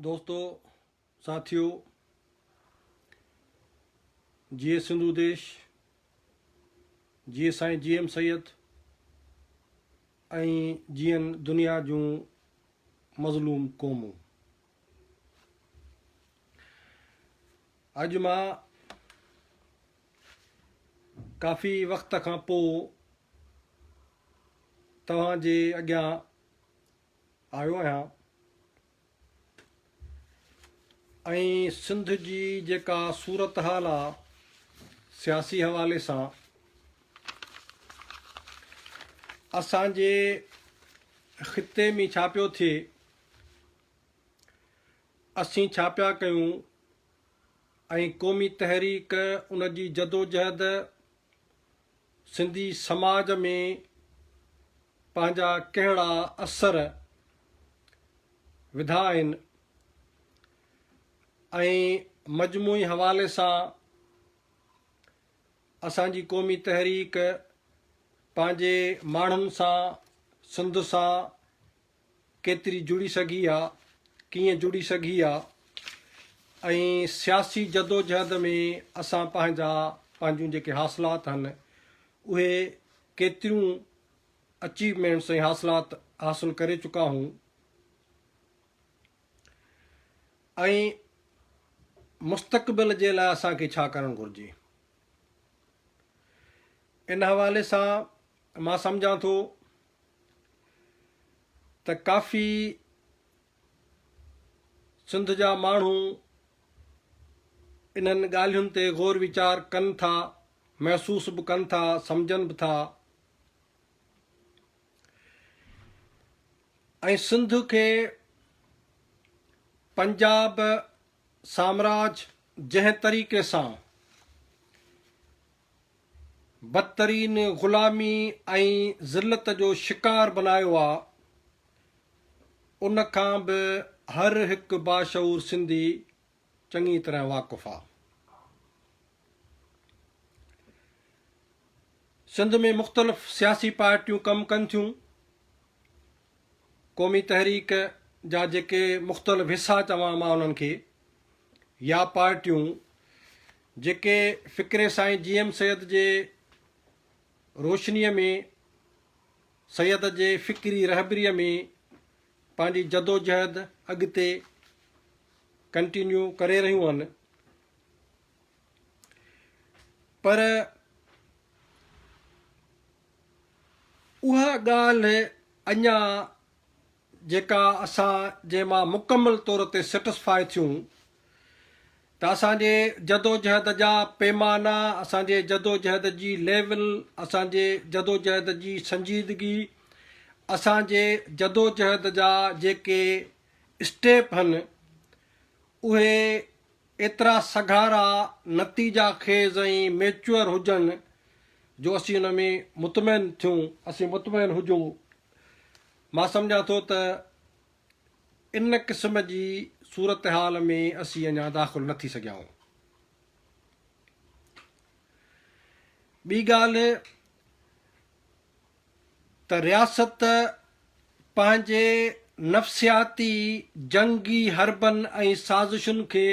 دوستو ساٿيو جيئي سنڌو ديش جيئي سائين جي ايم سيد ۽ جيئن دنيا جون مظلوم قومون. اڄ مان ڪافي وقت کان پوء توهان جي اڳيان آيو آهيان ۽ سنڌ جي جيڪا صورتحال آ سياسي حوالي سان اسان جي خطي ۾ ڇا پيو ٿئي اسين ڇا پيا ڪيون ۽ قومي تحريڪ ان جي جدوجهد سنڌي سماج ۾ پنهنجا ڪهڙا اثر وڌا آهن ۽ مجموعي حوالي سان اسان جي قومي تحريڪ پنهنجي ماڻهن سان سنڌ سان ڪيتري جڙي سگهي آ، ڪيئن جڙي سگهي آ ۽ سياسي جدوجهد ۾ اسان پنهنجا پنهنجون جيڪي حاصلات هن اهي ڪيتريون اچيومينٽس ۽ حاصلات حاصل ڪري چڪا هون ۽ مستقبل جي لاء اسان کي ڇا ڪرڻ گهرجي ان حوالي سان مان سمجهان ٿو ته ڪافي سنڌ جا ماڻهو انهن ڳالهين تي غور ويچار ڪن ٿا، محسوس به ڪن ٿا، سمجهن به ٿا ۽ سنڌ کي پنجاب سامراج جنهن طريقي سان بدترين غلامي ۽ ذلت جو شڪار بنايو آ، ان کان به هر هڪ باشعور سنڌي چڱي طرح واقف آ. سنڌ ۾ مختلف سياسي پارٽيون ڪم ڪن ٿيون. قومي تحريڪ جا جيڪي مختلف حصا چوان مان انهن کي يا پارٽيون جيڪي فڪري سائين جي ايم سيد جي روشنيء ۾ سيد جي فڪري رهبريء ۾ پنهنجي جدوجهد اڳتي ڪنٽينيو ڪري رهيون آهن پر اها ڳالهه اڃا جيڪا اسان جنهن مان مڪمل طور تي سيٽسفاء ٿيون ته اسان جي جدوجهد جا پيمانا، اسان جي جدوجهد جي ليول، اسان جي جدوجهد جي سنجيدگي، اسان جي جدوجهد جا جيڪي اسٽيپ هن اهي ايترا سگهارا، نتيجا خيز ۽ ميچوئر هجن جو اسين ان ۾ مطمئن ٿيون، اسين مطمئن هجون. مان سمجهان ٿو ته ان قسم جي صورتحال ۾ اسين اڃا داخل نه ٿي سگهيا آهيون. ٻي ڳالهه ته رياست پنهنجي نفسياتي جنگي حربن ۽ سازشن کي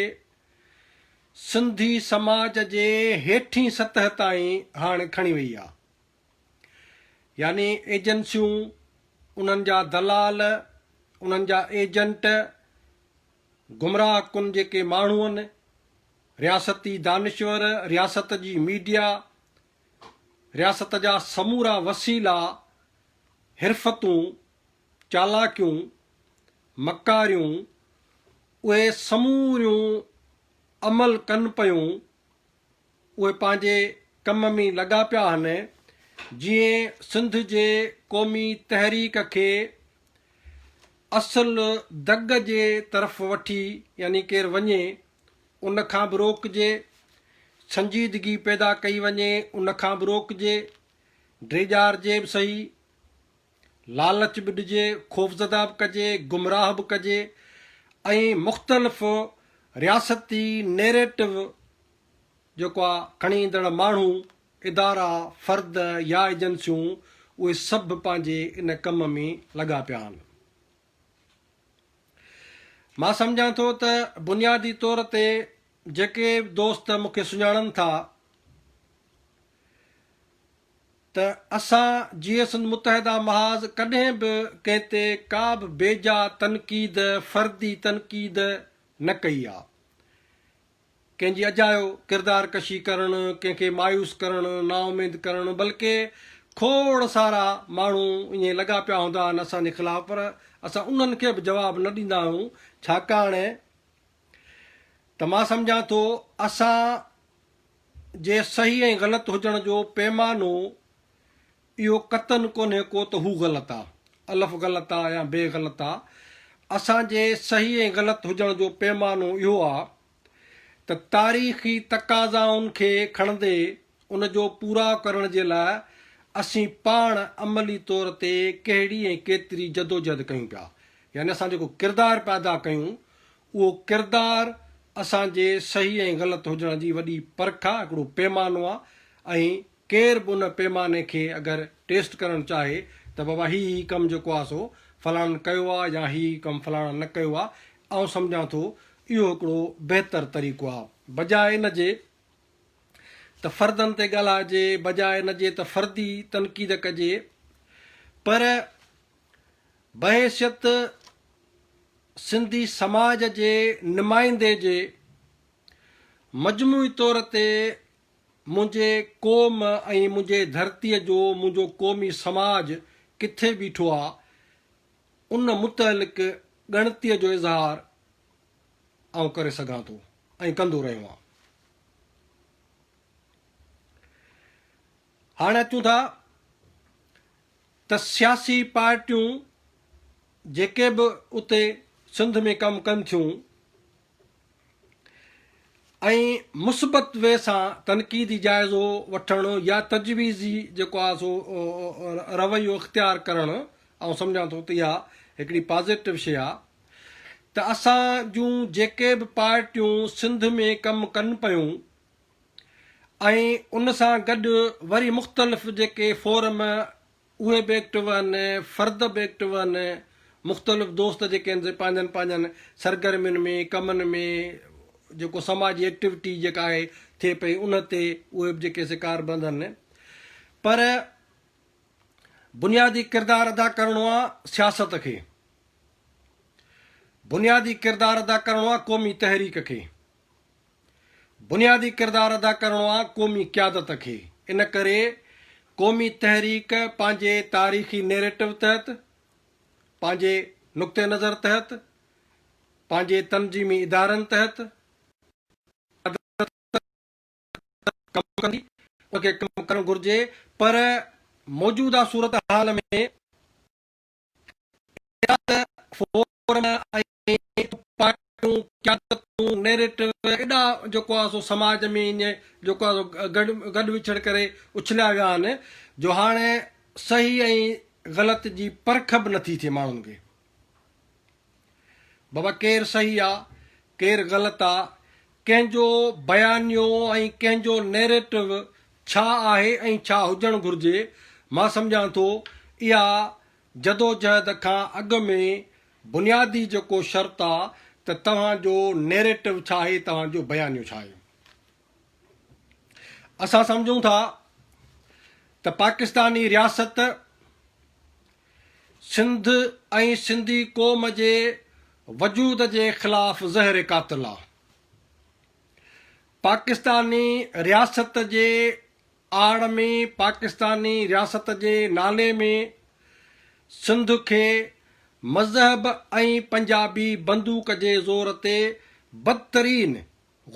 سنڌي سماج جي هيٺين سطح تائين هاڻ کڻي وئي آهي. يعني ايجنسيون، انهن جا دلال، انهن جا ايجنٽ، گمراهه ڪن جيڪي ماڻهو آهن، رياستي دانشور، رياست جي ميڊيا، رياست جا سمورا وسيلا، حرفتون، چالاڪيون، مڪاريون، اهي سموريون عمل ڪن پيون اهي پنهنجي ڪم ۾ لڳا پيا آهن، جيئن سنڌ جي قومي تحريڪ کي اصل دڳ جي طرف وٺي يعني ڪير وڃي ان کان به روڪجي، سنجيدگي پيدا ڪئي وڃي ان کان به روڪجي، ڊيڄارجي به سهي، لالچ به ڏجي، خوفزده به ڪجي، گمراهه به ڪجي ۽ مختلف رياستي نيريٽو جيڪو آ کڻي ايندڙ ماڻهو، ادارا، فرد يا ايجنسيون اهي سڀ پنهنجي ان ڪم ۾ لڳا پيا آهن. مان سمجهان ٿو ته بنيادي طور تي جيڪي به دوست مون کي سڃاڻن ٿا ته اسان جيئي سنڌ متحده محاذ ڪڏهن به ڪنهن تي ڪا به بيجا تنقيد، فردي تنقيد نه ڪئي آ. ڪنهن جي اجايو ڪردار ڪشي ڪرڻ، ڪنهن کي مايوس ڪرڻ، نااميد ڪرڻ بلڪه کوڙ سارا ماڻهو ائين لڳا پيا هوندا آهن اسان جي خلاف پر اسان انهن کي به جواب نه ڏيندا آهيون ڇاڪاڻ ته مان سمجهان ٿو اسان جي صحيح ۽ غلط هجڻ جو پيمانو اهو قطعاً ڪونهي ڪو ته هو غلط آ، الف غلط آ يا بي غلط آ. اسان جي صحيح ۽ غلط هجڻ جو پيمانو اهو آ ته تاريخي تقاضائن کي کڻندي ان جو پوراء ڪرڻ جي لاء اسين پاڻ عملي طور تي ڪهڙي ۽ ڪيتري جدوجهد ڪيون پيا. يعني اسان جيڪو ڪردار پيا ادا ڪيون اهو ڪردار اسان جي صحيح ۽ غلط هجڻ جي وڏي پرک آ، هڪڙو پيمانو آ ۽ ڪير به ان پيماني کي اگر ٽيسٽ ڪرڻ چاهي ته بابا هي هي ڪم جيڪو آ سو فلاڻن ڪيو آ يا هي هي ڪم فلاڻن نه ڪيو آ، آئون سمجهان ٿو اهو هڪڙو بهتر طريقو آ بجاء ان جي ته فردن تي ڳالهائجي، بجاء ان جي ته فردي تنقيد ڪجي پر بحيثيت سنڌي سماج جي نمائندي جي مجموعي طور تي منهنجي قوم ۽ منهنجي ڌرتيء جو منهنجو قومي سماج ڪٿي بيٺو آ، ان متعلق ڳڻتيء جو اظهار آئون ڪري سگهان ٿو ۽ ڪندو رهيو آهيان. هاڻي اچون ٿا ته سياسي پارٽيون جيڪي به اتي سنڌ ۾ ڪم ڪن ٿيون، ۽ مثبت وي سان تنقيدي جائزو وٺڻ يا تجويزي جيڪو آهي سو رويو اختيار ڪرڻ آئون سمجهان ٿو ته اها هڪڙي پازيٽو شيء آهي ته اسان جون جيڪي به پارٽيون سنڌ ۾ ڪم ڪن پيون ۽ ان سان گڏ وري مختلف جيڪي فورم اهي به ايڪٽو آهن، فرد به ايڪٽو آهن، مختلف دوست جيڪي آهن سي پنهنجن پنهنجن سرگرمين ۾ ڪمن ۾ جيڪو سماجي ايڪٽوٽي جيڪا آهي ٿئي پئي ان تي اهي به جيڪي سي ڪاربند آهن پر بنيادي ڪردار ادا ڪرڻو آهي سياست کي، بنيادي ڪردار ادا ڪرڻو آهي قومي تحريڪ کي. بنيادي ڪردار ادا ڪرڻو آ قومي قيادت کي ان ڪري قومي تحريڪ پنهنجي تاريخي نيريٽو تحت، پنهنجي نقطه نظر تحت، پنهنجي تنظيمي ادارن تحت ڪم ڪندي ان کي ڪم ڪرڻ گهرجي پر موجوده صورتحال ۾ اهڙا ته فورم ۽ پارٽيون، قيادتون، نيريٽو ايڏا جيڪو آهي سو سماج ۾ ائين جيڪو آهي سو گڏ گڏ وڇڙ ڪري اڇليا ويا آهن جو هاڻي صحيح ۽ غلط جي پرک به نٿي ٿئي ماڻهن کي. بابا ڪير صحيح آ ڪير غلط آ، ڪنهن جو بيانيو ۽ ڪنهن جو نيريٽو ڇا آهي ۽ ڇا هجڻ گهرجي، مان سمجهان ٿو اها جدوجهد کان اڳ ۾ بنيادي جيڪو شرط آ ته توهان جو نيريٽو ڇا آهي، توهان جو بيانيو ڇا آهي. اسان سمجهون ٿا ته پاڪستاني رياست سنڌ ۽ سنڌي قوم جي وجود جي خلاف زهر قاتل آ. پاڪستاني رياست جي آڙ ۾ پاڪستاني رياست جي نالي ۾ سنڌ کي مذهب ۽ پنجابي بندوق جي زور تي بدترين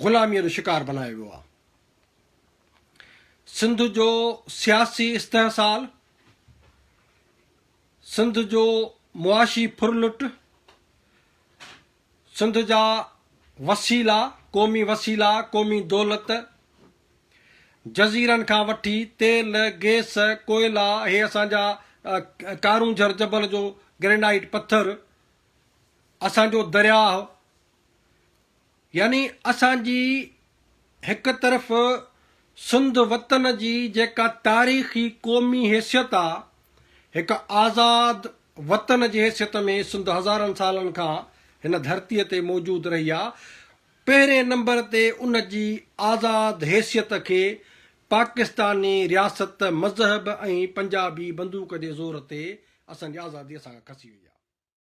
غلاميء جو شڪار بنايو ويو آهي. سنڌ جو سياسي استحصال، سنڌ جو معاشي ڦرلٽ، سنڌ جا وسيلا، قومي وسيلا، قومي دولت، جزيرن کان وٺي تيل، گئس، ڪوئلا، هي اسان جا ڪارونجهر جبل جو گرينائيٽ پٿر، اسان جو درياهه، يعني اسان جي هڪ طرف سنڌ وطن جي جيڪا تاريخي قومي حيثيت آ، هڪ آزاد وطن جي حيثيت ۾ سنڌ هزارن سالن کان هن ڌرتيء تي موجود رهي آ، پهرين نمبر تي ان جي آزاد حيثيت کي پاڪستاني رياست مذهب ۽ پنجابي بندوق جي زور تي اسان جي آزادي اسان کان کسي وئي آ.